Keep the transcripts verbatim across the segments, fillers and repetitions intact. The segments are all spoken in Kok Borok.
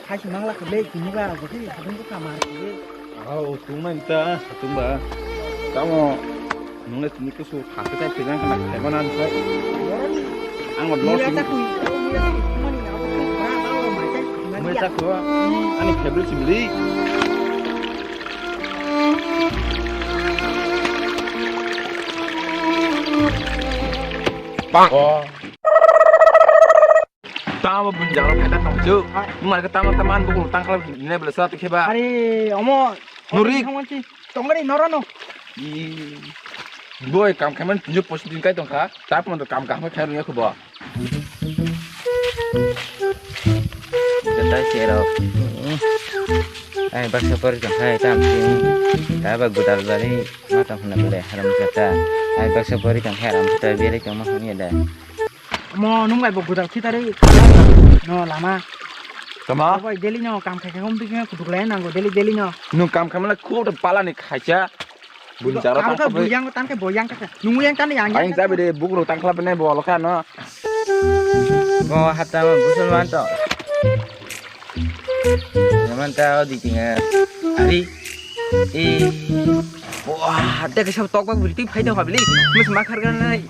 Hai si mangla khe le, tini ba, bo khe, hadung ko kamar khe. Ah, o tungma ita, tungba. Tamo, nungle tini ko su, hakhe tai pejang kana, khaiba nan sai. Ang bo muya losing. Muya ta kui, muya ta kui, mani na, ba, ba, ba, mai tai, mani ya. Muya ta kui, ani favorite chimli. Bang. Oh. Tamo bunjang lo kata tong chu. Hai. Mar ka tamo taman bukul tangkal ne bela sa tikhe ba. Are, omo. Nuri. Tongmani norono. I. Boy, kam khaman tinjo post din kai tongkha. Tap mon kam kam khai ruya khubo. Kata sero. Ai baksa pori tongkha tam. Ta ba gudal bari ma tong khna bele haram kata. Ai baksa pori tongkha haram kata bere tongma khani da. Mo nung bai bo gudal khitari no lama. Tama? Bai daily no kam khai khai hom bikhe kuduk lai nango daily daily no. Nung kam khamla khub pala ni khacha. Bun jaro kam tang kha khabai. Buyang tan khe boyang kha. Nung yang tan yang. Aing jabe de bukro tang khlap ne bo lokha no. Bo hata mo busul man to. Naman ta o di tinga. Ari. E. Wah, ada kesab tok bak bili tik phai dong bili. Mus makhar kan nai.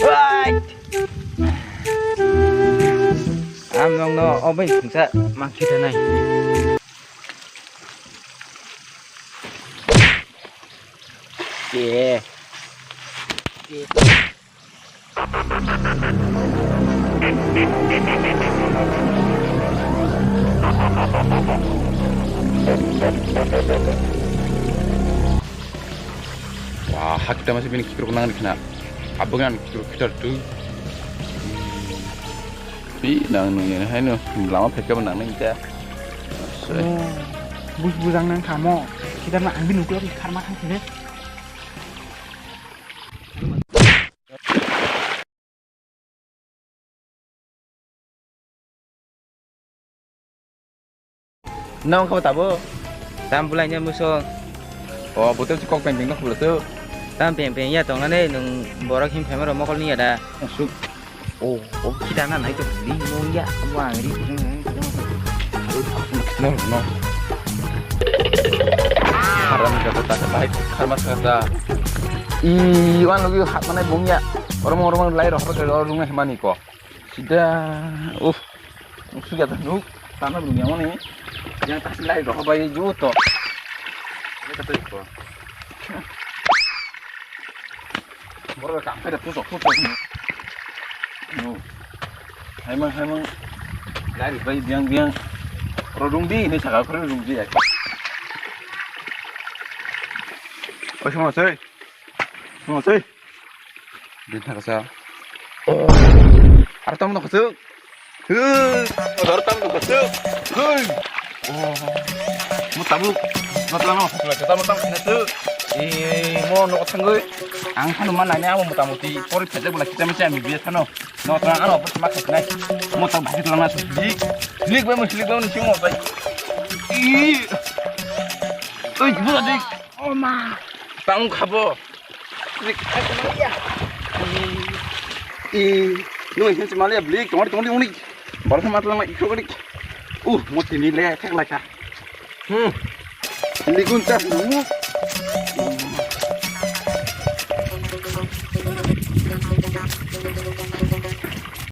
Wait! Ang nong no oben sa mangkita nai. Ye. Ye. Wah, hakita masih bini kikrok nang dikna. Abang an kikrok kitar tu. Pi nang nung ya hai no lama pheka nang nang ta. Bus bujang nang kamo. Kita na ang bini uklo karma thang sini. Nang kha tabo? Tam bulai nya muso. O, botel si kok peng peng no khulo tu. Tam peng peng ya tong ane nung borok him phaima rok mokol ni ya da. Suk. O, o kita na nai to ni mo ya. Mo ang ri. No, no. Haram jago ta, baik, karma kata. I, wan lagi hat mana bung ya. Orang orang lai roh roh roh himani ko. Sida, uff, sudah tu nuk, tanah belum yang mana? Yang tak lai roh bayi juto. Ini kata itu. Baru tak ada pusok pusok. No. Hai mang hai mang. Lai bayi biang biang. Rodung di ini cakap rodung di ya. Kau semua sih. Semua sih. Din thangsa. Ar tam no khasuk. Hei. Ar tam no khasuk. Hei. Oh. Mo tabuk. Mo tabuk no khasuk. Mo tabuk khasuk. Eh, mo no thangoi. Ang thanu man nai amo mo tabuk ti pori phajak bula kita mesti ami biya thano. No tang ano pori ma khasuk nai. Mo tabuk bhagi tulang na sik. Sik ba mo sik ba mo sik mo bai. Ih. Oi, budak dik. Oh ma. Tang khabo. Eh, no, ini cuma lihat beli, kemarin, kemarin, kemarin. Baru sama tulang ikut beli. Uh, mau sini lihat, cek lah, Kak. Hmm. Ini kuntas, uh.